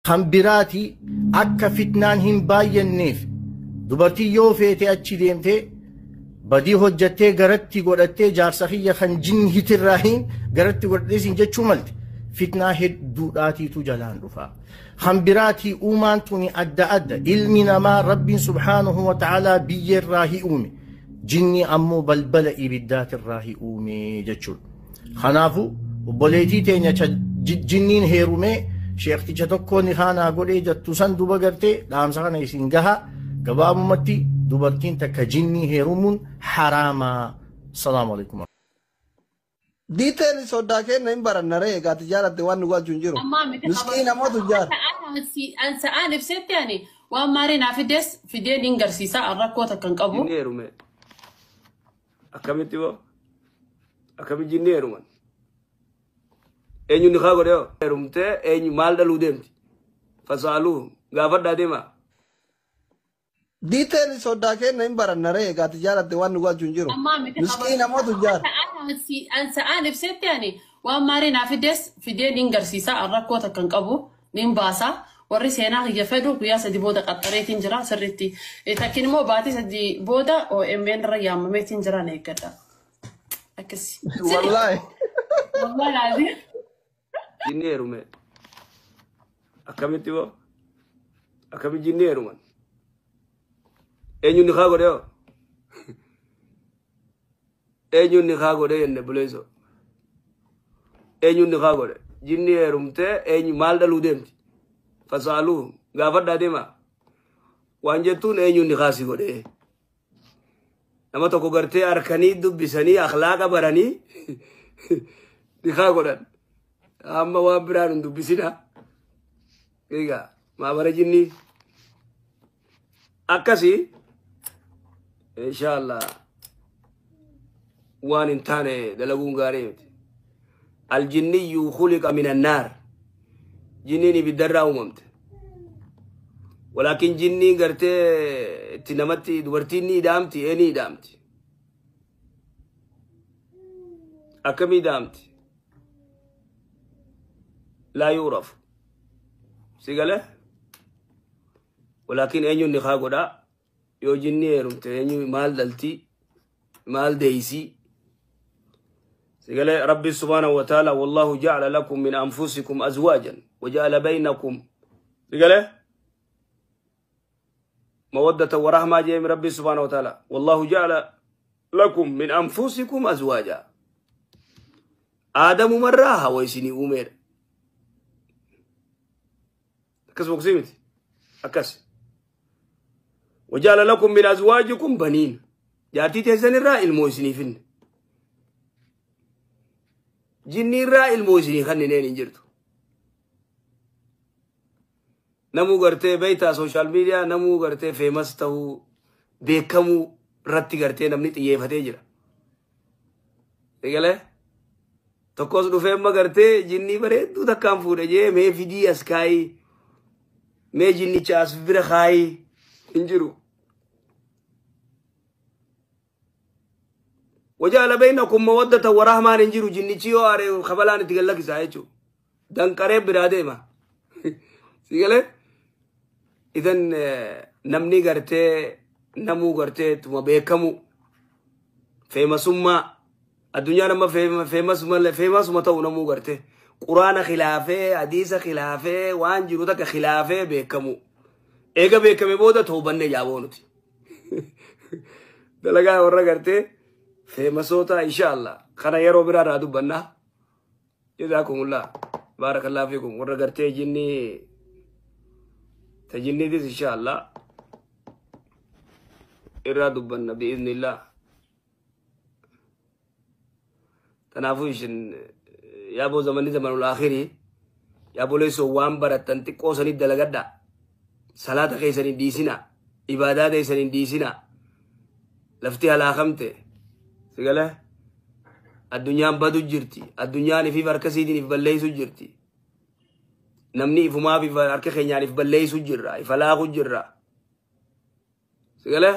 Kan biraati akka fitnaan hin baay'anneef dubartii yoo feete achi deemtee badii hojjattee garatti godhattee jaarsa kiyya kan jinni hitirraa hin garatti godhattee siin jechuu malte fitnaa hedduudhaatiitu jalaan dhufa. Kan biraatii uumaan tuni adda adda ilmi namaa rabbiin subhaanahu wa ta'aalaa biyyarraa hi uume jinni ammoo balbala ibiddaatirraa hi uume jechuudha. Kanaafuu obboleettii teenya jinniin heerumee sheekticha tokko ni kaanaa godhee jettu san duba gartee dhaamsa kana isin gaha gabaabumatti dubartiin takka jinnii heerumuun haraamaa. Salaamu alaikum. Detail soddaa kenna hin baranna ree egaati jaalatte waan nu galchu hin jiru. Miskiin namoota jaar. An sa'aan ibsetti ani waan maarii naa fides fideen hin garsiisa an rakkoo takka hin qabu. Jinni heerume. Akkamitti boo? Akkamitti jinni heeruman? Eenyu ni kaa godhee heerumtee eenyu maal dhaluu deemti? Fasaaluu gaafadhaa deema. Detail soddaa kenna hin baranna ree egaati jaalatte waan nu galchu hin jiru. Miskiin namoota jaar. An sa'aan ibsetti ani waan maarii naa fides fideen hin garsiisa an rakkoo takka hin qabu nin baasa. Warri seenaa kiyya fedhu guyyaa sadi booda qaxxareetiin jira sirriitti. Takkin immoo baatii sadi booda OMN irra yaamameetiin jira na eeggadha. Akkasi. Wallaahi. Wallaahi laazim. Jinni heerume. Akkamitti boo? Akkamitti jinni heeruman? Eenyu ni kaa godhee? Eenyu ni kaa godhee jenne buleessoo? Eenyu ni kaa godhe? Jinni heerumtee eenyu maal dhaluu deemti? Fasaaluu gaafadhaa deema. Waan jettuun eenyu ni kaasii godhee? Nama tokko gartee harkanii dubbisanii akhlaaqa baranii ni kaa godhan. Amma waan biraan hin dubbisina. Egaa maabara jinnii akkasii inshallah waan hin taane dalaguun gaarii miti. Aljinniyyu khuliqa min annaar. Jinniin ibiddarraa uumamte. Walaakin jinniin gartee itti namatti dubartiin ni ida'amti ee ni ida'amti. Akkamii ida'amti? Laa yuurafu. Si galee? Walaakin eenyuun ni kaa godhaa? Yoo jinni heerumte eenyu maal dhaltii? Maal deeysii? Si galee Rabbi subhaanahu wa ta'ala wallahu ja'ala lakum min anfusikum azwaajan wa ja'ala baynakum. Si galee? Mawaddata wa rahmaa jeemi Rabbi subhaanahu wa ta'ala wallahu ja'ala lakum min anfusikum azwaaja. Aadamu marraa hawa isinii uumeedha. Akkas boqsii miti. Akkas. Waja'ala lakum min azwaajikum baniin. Jaartii teessan irraa ilmoo isinii finne. Jinni irraa ilmoo isinii kannineen hin jirtu. Namuu gartee beektaa sooshaal miidiyaa namuu gartee feemas ta'uu beekamuu irratti gartee namni xiyyeeffatee jira. Egalee tokkos dhufee amma gartee jinnii bareedduu takkaan fuudhe jee mee fidii as kaayii mee jinnicha as bira kaayii hin jiru. Waja'ala baynakum mawaddatan wa rahmaan hin jiru jinnichi yoo aare kabalaan itti gallakkisaa jechuudha. Danqaree biraa deema. Si galee? Idan namni gartee namuu gartee tuma beekamu feemasummaa addunyaan amma feemasuma ta'u namuu gartee quraana khilaafee hadiisa khilaafee waan jiru takka khilaafee beekamu. Eega beekame booda toobanne jaaboo nuti. Dalagaa warra gartee feemasoota inshallah kana yeroo biraa irraa dubbannaa. Jazaakumullah. Baarakallahu fiikum. Warra gartee jinnii tajinniitis inshallah irraa dubbanna bi'iznillah. Kanaafuu isin yaaboo zamanni zamanul akhirii yaaboo leessoo waan barattan xiqqoo sanii dalagadhaa. Salaata keessan hin dhiisinaa. Ibaadaa teessan hin dhiisinaa. Lafti halaakamte. Si galee? Addunyaan badu jirti. Addunyaan ifiif harka isiitiin if balleessu jirti. Namni ifumaaf harka keenyaan if balleessu jirra. If halaaku jirra. Si galee?